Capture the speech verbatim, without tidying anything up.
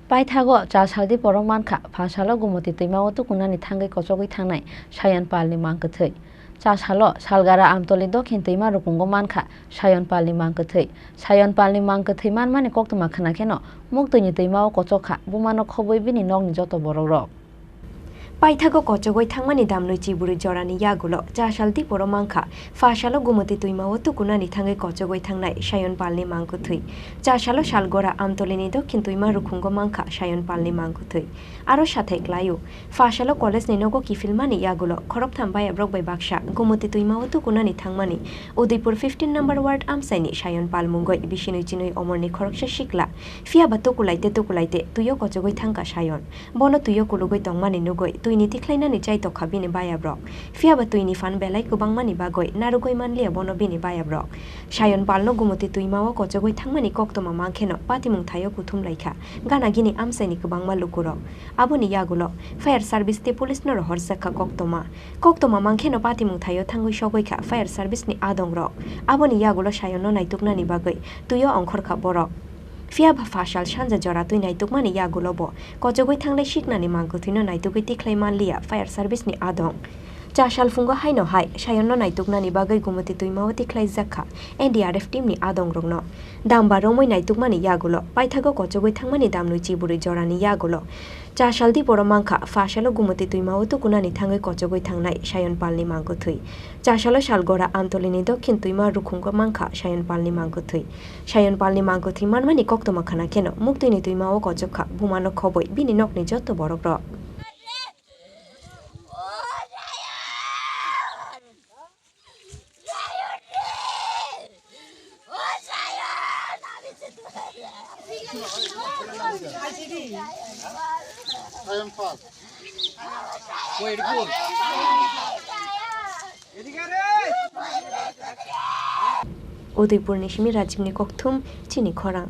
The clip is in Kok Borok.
Paithago cha saldi borok mankha, pha salo Gumoti twimao tukunani thangwi kochogwi thangnai Sayon Palni mang kwthwi. Cha salo Salgara Amtoli Dokhin twima rukungo mankha Sayon Palni mang kwthwi. Sayon Palni mang kwthwi manmani koktwma khwna kheno muktwini twimao kochok kha, bumano khobwi bini nokni joto borokrok. Paithago kochogwi thangmani damnwi chiburwi jorani yagulo cha sal diporo mankha, pha salo Gumoti twimao tukunani thangwi kochogwi thangnai Sayon Palni mang kwthwi. Cha salo Salgora Amtolini Dokhin twima rukhungo mankha Sayon Palni mang kwthwi. Aro sathai klaio, pha salo college ni nogo kiphilmani yagulo khoroktham bayabrok bai baksa Gumoti twimao tukunani thangmani Udaipur fifteen number ward amchaini Sayon Pal mungwi bisinwi chinwi omorni khoroksa sikla. Phiyaba tukulaite tukulaite twio kochogwi thangkha Sayon. Bono twio kulugwi tongmani nugwi twini tikhlainani chaitokha bini bayabrok. Phiyaba twini phan belai kwbangmani bagwi narwgwi manliya bono bini bayabrok. Sayon Palno Gumoti twimao kochogwi thangmani koktwma mankheno patimung thaio kuthum laikha. Gana gini amchaini kwbangma lukurok. Aboni yagulo fire service tei police no rohorjakha koktwma. Koktwma mankheno patimung thaio thangwi sogwi kha fire service ni adongrok. Aboni yagulo Sayonno naituknani bagwi twio ongkhorkha borok. Phiyaba pha sal sanja jora twi naitukmani yagulo bo kochogwi thanglai siknani mang kwthwino naitugwi tikhlai manliya fire service ni adong. Cha sal phungo haino hai Sayonno naituknani bagwi Gumoti twimao tikhlaijak kha N D R F team ni adongrokno. Damba romwi naitukmani yagulo paithago kochogwi thangmani damnwi chiburwi jorani yagulo cha sal diporo mankha, pha salo Gumoti twimao tukunani thangwi kochogwi thangnai Sayon Palni mang kwthwi. Cha salo Salgora Amtolini Dokhin twima rukhungo mankha Sayon Palni mang kwthwi. Sayon Palni mang kwthwi manmani koktwma khwna kheno muktwini twimao kochok kha, bumano khobwi bini nokni joto borokrok. Udaipurni simi Rajibni kokthum chini khorang.